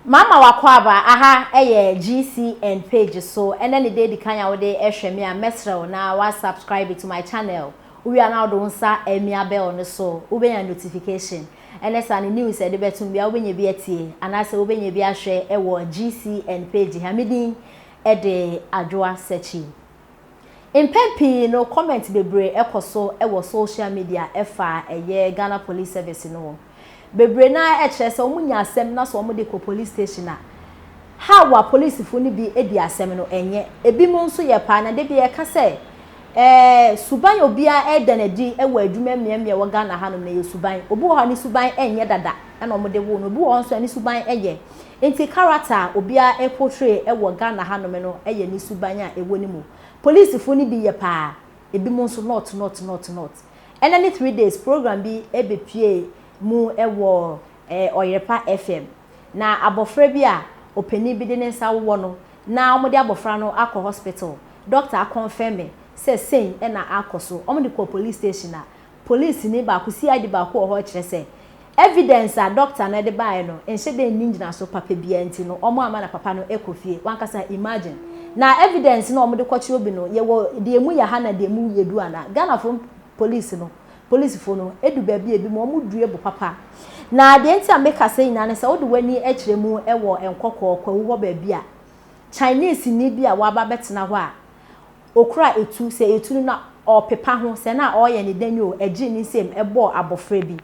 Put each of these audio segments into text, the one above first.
Mama w'akwaaba, aha yɛ GCN page so, ɛnɛ ne da edi kan a wode ɛhwɛ me a, mɛsrɛ wo na wa subscribe to my channel, wowie a na wode wo nsa amia bell no so, wobɛnya notification, ɛnɛ saa no news a ɛde bɛtom biara wobɛnya bi atie anaasɛ wobɛnya bi ahwɛ ɛwɔ GCN page ha, me din de Adwoa Sekyi. Mpɛn pii no comment bebree kɔ so wɔ social media ɛfa ɛyɛ Ghana Police Service no ho. Bebree no ara kyerɛ sɛ wɔn nya asɛm na sɛ wɔn de kɔ police station a, how a polisifo no bi di asɛm no ɛnyɛ. Ebinom nso yɛ paa na da bi yɛka sɛ ɛɛ suban a obiara ɛreda no adi wɔ adwuma mmeammea wɔ Ghana hanom no ɛyɛ suban. Obi wɔ hɔ a ne suban ɛnyɛ dada ɛna wɔn de woo no, obi wɔ hɔ nso a ne suban ɛyɛ. Nti character a obiara portray wɔ Ghana hanom no yɛ ne suban a ɛwɔ ne mu. Polisifo no bi yɛ paa, ebinom nso not not not not. Ɛnɛ ne 3 days program bi bepue mu wɔ Ɔyerepa FM. Na abɔfra bi a ɔpanin bi de ne nsa wowɔ no, na wɔde abɔfra no akɔ hospital. Doctor aconfirm sɛ sei na akɔ so. Wɔde kɔɔ police station a, polisini baako, CID baako wɔ hɔ kyerɛ sɛ evidence a doctor no de baeɛ no nhyɛ dɛ nni ngyinaso papa biara nti no, wɔn ama na papa no kɔ fie. Wankasa imagine. Na evidence no a wɔde kɔkye obi no, yɛwɔ deɛ emu yɛ ha na deɛ emu yɛ du ana. Ghanafoɔ police no, polisifo no, edu baabi a ebi mu wɔn due bo papa. Na deɛ nti a meka sɛ nyinaa ne sɛ wode w'ani kyerɛ mu wɔ Nkɔkɔɔ Kwawu hɔ baabi a Chinese ni bi a waba bɛtena hɔ a okura etu sɛ etu no na ɔpepa ho sɛ na ɔreyɛ ne dan o ɛgye ne nsam ɛbɔɔ abɔfra bi.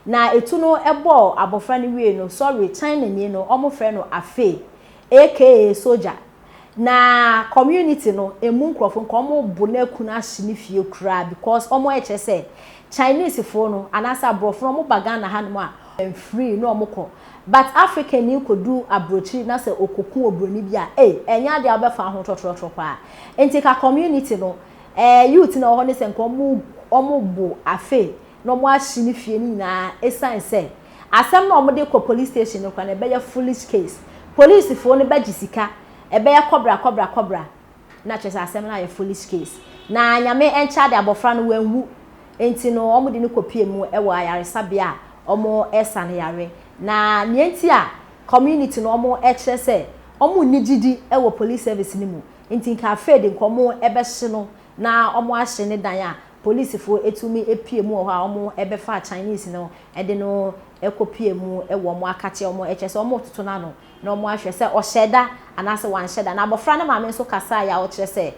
Na etu no ɛbɔɔ abɔfra no wie no, sorry, China ni no wɔn frɛ no Afe aka Soja. Na community no emu nkurɔfo nka wɔn bo na ekunu ahye ne fie koraa because wɔn ɛkyerɛ sɛ Chinese foɔ no anaasɛ aborɔfo no wɔn ba Ghana hanom a free na wɔn kɔ, but African ni kɔdu aburokyiri na sɛ okoku oburoni bi a, ee, ɛnyɛ adeɛ a wɔbɛfa ho trɔtrɔtrɔ paa. Nti ka community no youth na wɔ hɔ ne sɛ nka wɔn bo Afe na wɔn ahye ne fie no nyinaa, esan sɛ asɛm na wɔn de kɔ police station no kora na ɛbɛyɛ foolish case. Polisifoɔ no bɛgye sika, ɛbɛyɛ kɔbra kɔbra kɔbra na kyerɛ sɛ asɛm no ayɛ foolish case. Na Nyame nkyɛ de abɔfra no wanwu, nti no wɔn de no kɔpie mu wɔ ayaresabea a wɔn ɛsa no yare. Na nea nti a community no wɔn ɛkyerɛ sɛ wɔn nni gyidi wɔ police service no mu nti, nka afei de nka wɔn ɛbɛhye no na wɔn ahye ne dan a polisifoɔ etumi epie mu wɔ hɔ a wɔn ɛbɛfa Chinese no ɛde no ɛkɔpie mu ɛwɔ wɔn akakyɛ. Wɔn ɛkyɛ sɛ wɔn toto n'ano na wɔn ahwɛ sɛ ɔhyɛ da anaasɛ wanhyɛ da. Na abɔfra no maame nso kasa a ɔkyerɛ sɛ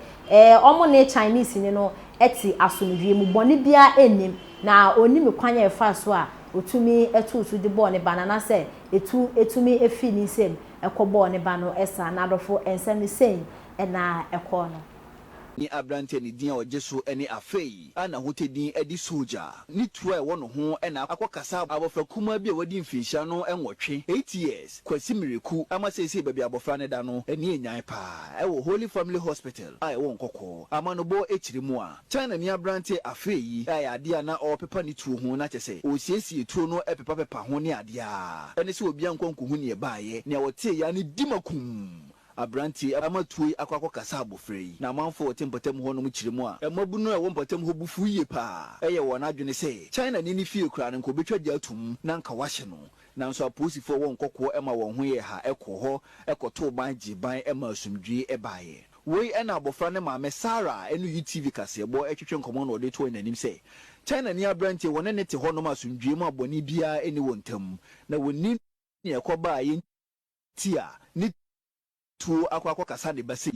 wɔn ne Chinese ni no ɛte asomdwie mu, bɔne biara ɛnnim na onim kwan a ɛfa so a otumi ɛto so de bɔɔ ne ba no anaasɛ etu etumi efi ne nsam ɛkɔ bɔɔ ne ba no. Ɛsa n'adɔfo nsɛm ne sɛn ɛna ɛkɔɔ no. Ne aberanteɛ ne din a ɔgye so ne Afei a n'ahotɛ din de Soja ne tuo a ɛwɔ ne ho na akɔkasa abɔfra kumaa bi a wadi mfinhyia no 8, 8 years, Kwasi Mmireku, ama seesei baabi abɔfra no da no ani enyan paa ɛwɔ Holy Family Hospital a ɛwɔ Nkɔkɔɔ. Amanobɔ akyiri mu a China ni aberanteɛ Afei yi a ɛyɛ adeɛ a na ɔrepepa ne tuo ho na kyɛ sɛ ɔresiesie tuo no pepapepa ho ne adeɛ a ɛne sɛ obiara nkɔ nkɔhu neɛ baayɛ nea wɔtee ya ne di makum aberanteɛ ama tuo yi akɔ akɔkasa abɔfra yi. Na amanfoɔ a wɔte mpɔtam hɔnom kyerɛ mu a mmabunu a ɛwɔ mpɔtam hɔ bu fu yie paa, ɛyɛ wɔn adwene sɛ China ni ne fie koraa no nka obɛtwa gya atum na nka wahye no. Nanso apolisifoɔ wɔ Nkɔkɔɔ ma wɔn ho yɛ ha ɛkɔ hɔ ɛkɔtoo ban gye ban ma asomdwie ɛbaeɛ. Wei ɛna abɔfra ne maame Sarah ɛne UTV kaseɛbɔ ɛtwetwe nkɔmmɔ na ɔde toɔ n'anim sɛ China ni aberanteɛ wɔne ne te hɔnom asomdwie mu a bɔne biara ɛni wɔn ntam na wɔni nea ɛkɔbaa yɛn ti a ne tuo akɔ akɔkasa ne ba sei.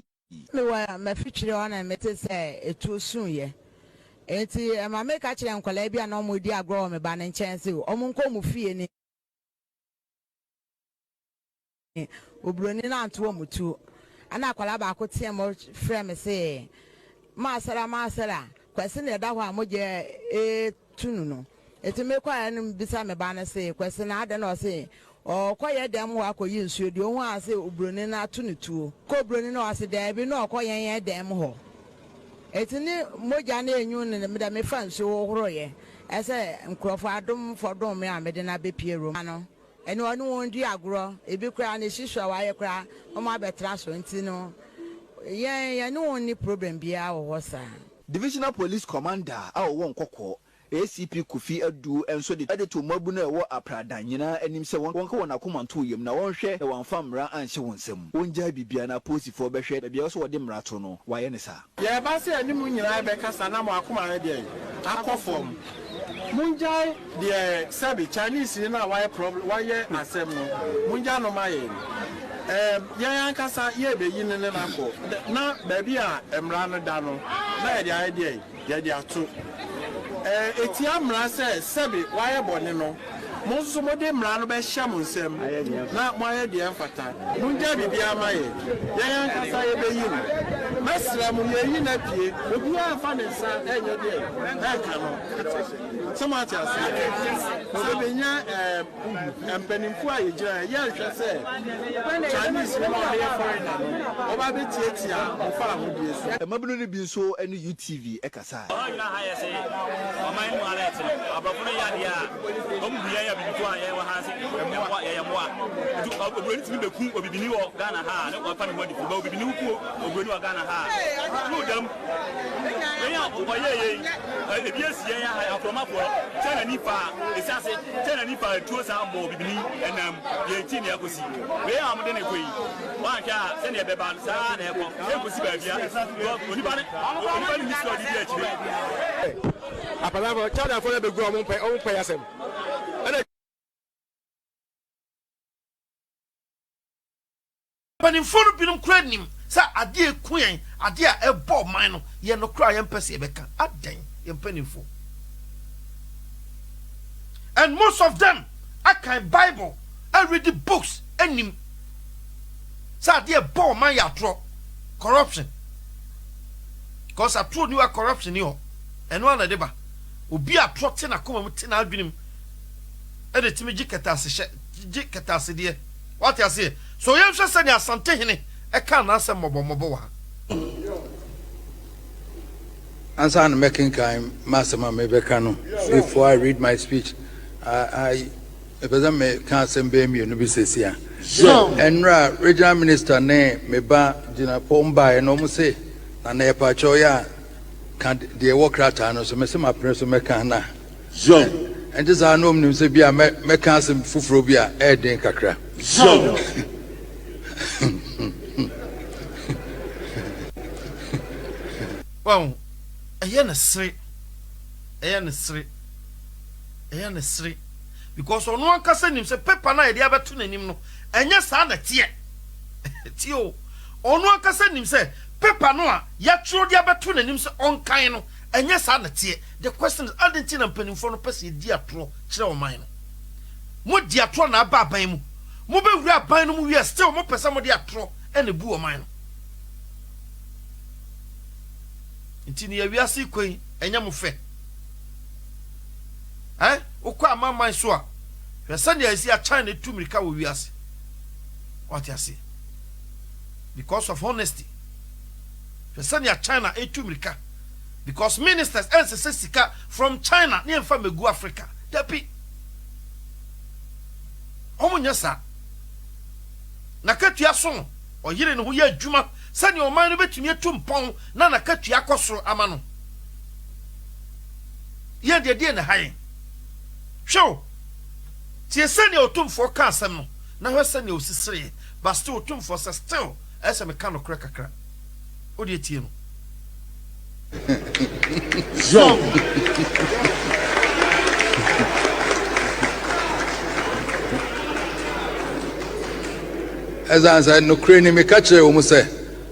Mewɔ mafikyire hɔ na mete sɛ etuo suiɛ, nti ɛma meka kyerɛ nkwadaa bi a na wɔn redi agorɔ wɔ me ba ne nkyɛn sɛ wɔn nkɔ wɔn fie ni oburoni no anto wɔn tuo. Ɛna akwadaa baako teɛ mu frɛ me sɛ, "Maasara, maasara, Kwasi na ɛda hɔ a mogya etu no." Eti mekɔ a ɛno bisa me ba no sɛ, "Kwasi na adɛ?" Na ɔse ɔkɔ yɛ dɛm hɔ akɔyi nsuo deɛ ohun a sɛ oburoni no ato ne tuo kɔ oburoni no. Ɔse daabi, na ɔkɔ yɛn yɛn dɛm hɔ. Eti ne mogya no enyu ne meda mefa nsuo hohoroyɛ ɛsɛ nkurɔfoɔ adom fɔdom me a mede no abɛpie room no ɛne ɔne wɔn di agorɔ. Ebi koraa ne hyehyɛ a wayɛ koraa wɔn abɛtena so, nti no yɛn yɛne wɔn ni problem biara wɔ hɔ saa. Divisional Police Commander a ɔwɔ Nkɔkɔɔ. ACP Kofi Adu nso de de too mmabunu a ɛwɔ Apradan nyinaa anim sɛ wɔnka wɔn akoma nto yam na wɔnhwɛ na wɔamfa mmara anhyɛ wɔn nsam. Wɔngyae biribiara na apolisifoɔ bɛhwɛ baabi a ɛwɔ sɛ wɔde mmara to no, wɔayɛ no saa. Yɛreba sɛ yɛne mo nyinaa rebɛkasa na mo akoma ayɛ deɛn? Akɔ fam. Mongyae deɛ sɛbe Chinese ni no a wayɛ problem, wayɛ asɛm no, mongyae no ma yɛn. Ɛɛm, yɛn ankasa yɛrebɛyi no ne no akɔ, na baabi a mmara no da no, na yɛde ayɛ deɛn? Yɛde ato. Ɛɛ, etia mmara sɛ sɛbe wayɛ bɔne no, mo nso mode mmara no bɛhyɛ mo nsam na moayɛ deɛ ɛmfata. Mongyae biribiara mma yɛn. Yɛn ankasa yɛbɛyi no. Mɛsrɛ mo, yɛreyi no apue. Obiara mfa ne nsa nyɛ deɛ ɛnka no. Sɛ moate aseɛ? Sɛ menya ɛɛ. Mpanimfoɔ a yɛgyina ha yi yɛnhwɛ sɛ Chinese no a wɔyɛ foreigner no wɔba bɛtiatia mo faahodie so. Mmabunu no bi nso ne UTV kasae. Ɔhaw nyinaa ha yɛ se ɔman no mu ha na yɛte no, aborɔfo no yɛ adeɛ a wɔn bu yɛn abibifo a yɛwɔ ha se mmoa, yɛyɛ mmoa. Nti oburoni tumi bɛku obibini wɔ Ghana ha a ne ɔfa ne ho adi fo, but obibini wo ku oburoni wɔ Ghana ha a, ne wo dam. Yɛn a ɔyɛɛ yei, ebi asi yɛn ha, akorɔmafoɔ, China ni faa, esi ase. China ni fa tuo saa bɔ bibini ɛnam yɛn ti nea ɛkɔsi wei a wɔde ne kɔ yi wanhwɛ a sɛnea ɛbɛba no saa na ɛkɔ ɛnkɔsi baabia because onipa no onipa no ni sika ɔde di akyire. Apamafo China fo na begu ɔmo mpɛ ɔmo mpɛ asɛm ɛna. Mpanimfoɔ no binom koraa nim sɛ adeɛ a ɛku yɛn, adeɛ a ɛbɔ ɔman no, yɛ nokorɛ a yɛmpɛ sɛ yɛbɛka. Adɛn? Yɛn mpanimfoɔ. And most of them akan Bible, aredi books, anim sɛ adeɛ a ɛbɔ ɔman yɛ atorɔ, corruption. Because atorɔ ni hɔ a corruption ni hɔ. Ɛno ara na ɛde ba. Obi a atorɔ te n'akoma mu, te n'adwene mu, ɛna ɛtumi gye kɛtɛasehyɛ, gye kɛtɛasedeɛ. Wate aseɛ? So yɛnhwɛ sɛnea Asantehene kaa n'asɛm mmɔbɔmmɔbɔ wɔ ha. Ansa na mɛkenkan m'asɛm a merebɛka no, before I read my speech, I, I, mepɛ sɛ meka asɛm bɛyɛ mmienu bi seesei a. Ɛnnora regional minister ne me ba gyinapɔ baeɛ na wɔn se, Nana yɛpakyɛw yɛ a ka deɛ ɛwɔ krataa no so. Mese mapene so mɛka na Zion. Ɛnte saa na wɔnim sɛ bi a mɛ, mɛka asɛm foforɔ bi a ɛyɛ den kakra. Zion. Wahu? Ɛyɛ no sere. Ɛyɛ no sere. Ɛyɛ no sere. Because ɔno ankasa nim sɛ paper no a yɛde abɛto n'anim no, ɛnyɛ saa na ɛteɛ. Tie o. Ɔno ankasa nim sɛ paper no a yɛatwerɛ de abɛto n'anim sɛ ɔnkan no, ɛnyɛ saa na ɛteɛ. The question is, adɛn nti na mpanimfoɔ no pɛ sɛ yɛdi atorɔ kyerɛ ɔman no? Modi atorɔ na aba aban mu. Mobɛwura aban no mu wie a, still mopɛ sɛ mode atorɔ na ɛbu ɔman no. Nti nea wiase rekɔ yi, ɛnyɛ mo fɛ. Eh? Wokɔ amanaman so a, hwɛ sɛnea ɛsi a China tu mmirika wɔ wiase. Wate aseɛ? Because of honesty. Hwɛ sɛnea China etu mmirika. Because ministers ɛnsesɛ sika from China ne ɛmfa mmɛgu Africa. Dabi. Wɔn nyɛ saa. N'akatua so no, ɔyere ne ho yɛ adwuma sɛnea ɔman no bɛtumi atu mpɔn na n'akatua akɔ soro ama no. Yɛn deɛ deɛ na ɛha yɛn. Hwɛ o, tie sɛnea Otumfoɔ ka asɛm no na hwɛ sɛnea ɔsi sereɛ. But still Otumfoɔ sɛ still ɛyɛ sɛ meka nokorɛ kakra. Wo deɛ tie no. Zion. Ɛsiane sɛ nokorɛ ni meka kyerɛɛ wɔn sɛ,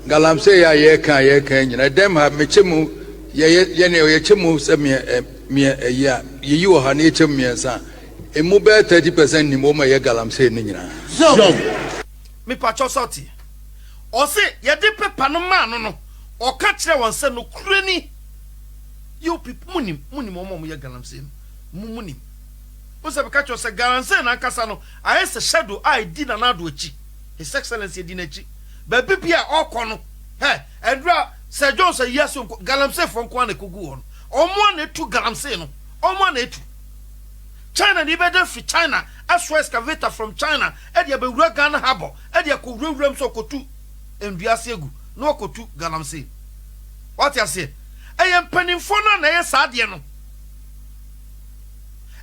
Galamsey a yɛreka a yɛreka yi nyinaa, dɛm ha mekyɛ mu yɛyɛ yɛne yɛkyɛ mu sɛ meɛ ɛ meɛ ɛyi a yɛyi wɔ ha na yɛkyɛ mu mmiɛnsa a, emu bɛyɛ 30 percent nim wɔn a ɛyɛ galamsey no nyinaa. Zion. Mepakyɛw sɛ ɔte. Ɔse yɛde paper no maa no no, ɔka kyerɛɛ wɔn sɛ nokorɛ ni, you people, monim, monim wɔn a wɔyɛ galamsey no, mo, monim. Wohu sɛ meka kyerɛ wo sɛ galamsey no ankasa no ayɛ sɛ shadow a ɛdi Nana Addo akyi, His Excellency ɛdi n'akyi. Baabi biara a ɔkɔ no, hɛ, ɛduru a Sir John's ayi ase nko, galamseyfoɔ nko ara na ɛkɔgu hɔ no. Wɔn ara na ɛtu galamsey no, wɔn ara na ɛtu. China ni bɛda firi China asoa excavator from China de abɛwura Ghana harbour de akɔwura wuram sɛ ɔkɔtu nnua ase agu na wakɔtu galamsey. Wate aseɛ? Ɛyɛ mpanimfoɔ no a na ɛyɛ saa adeɛ no.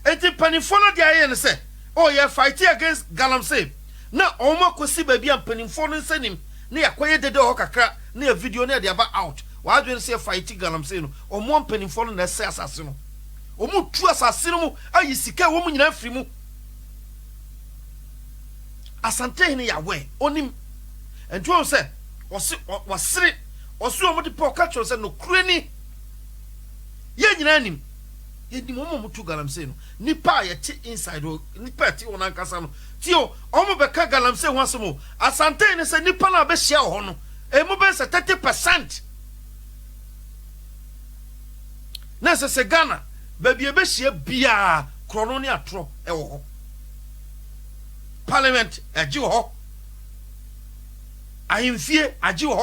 Enti mpanimfoɔ no deɛ ayɛ ne sɛ, oh, yɛ fight against galamsey na wɔn akɔsi baabi a mpanimfoɔ no nsa nim na yɛakɔyɛ dede wɔ hɔ kakra na yɛ video na yɛde aba out. Wɔn adwene sɛ yɛ fight galamsey no, wɔn a mpanimfoɔ no na ɛsɛ asase no. Wɔn tu asase no mu ayi sika a ɛwɔ mu nyinaa firi mu. Asantehene yɛ aware, ɔnim. Nti wɔn sɛ, ɔse, wɔsere, ɔse wɔn de pɛ ɔka kyerɛ sɛ nokorɛ ni. Yɛn nyinaa nim. Yɛnim wɔn a wɔtu galamsey no. Nipa a yɛte inside hɔ, nipa a ɛte hɔ no ankasa no. Tie o, wɔn bɛka galamsey ho asɛm o. Asantehene sɛ nipa no a bɛhyia wɔ hɔ no, emu bɛyɛ sɛ 30%. Na ɛsɛ sɛ Ghana, baabi a ɛbɛhyia biara, korɔno ne atorɔ wɔ hɔ. Parliament agye wɔ hɔ. Ahemfie agye wɔ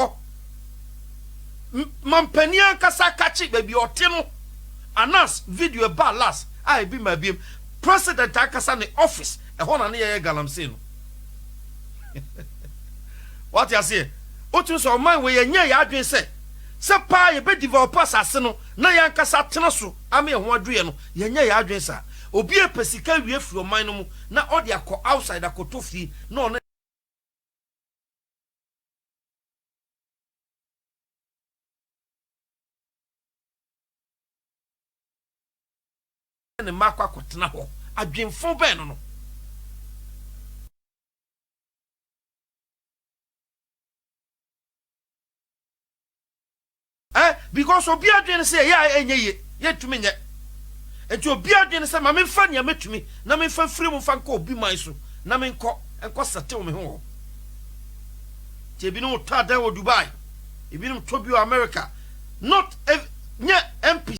hɔ. Mampanin ankasa kakye baabi a ɔte no. Anas video ɛbaa last a ebi maa biem. President ankasa ne office ɛhɔ na ne yɛyɛ galamsey no. Wate aseɛ? Wotumi sɛ ɔman wei yɛnyɛ yɛ adwene sɛ sɛ paa yɛbɛ develop asase no na yɛn ankasa atena so ama yɛn ho adwo yɛn no, yɛnyɛ yɛn adwene saa. Obi repɛ sika awie afiri ɔman no mu na ɔde akɔ outside akɔtɔ fie na ɔne ne mma akɔ akɔtena hɔ. Adwenfo bɛn no no? Eh, because obi adwene ne sɛ ɛyɛ a ɛnyɛ yie, yɛntumi nyɛ. Nti obi adwene ne sɛ ma memfa nea mɛtumi na memfa mfiri mu mfa nkɔ obi man so na menkɔ nkɔ settle me ho wɔ hɔ. Nti ebinom tɔ adan wɔ Dubai, ebinom tɔ bi wɔ America. Not ev nyɛ MP.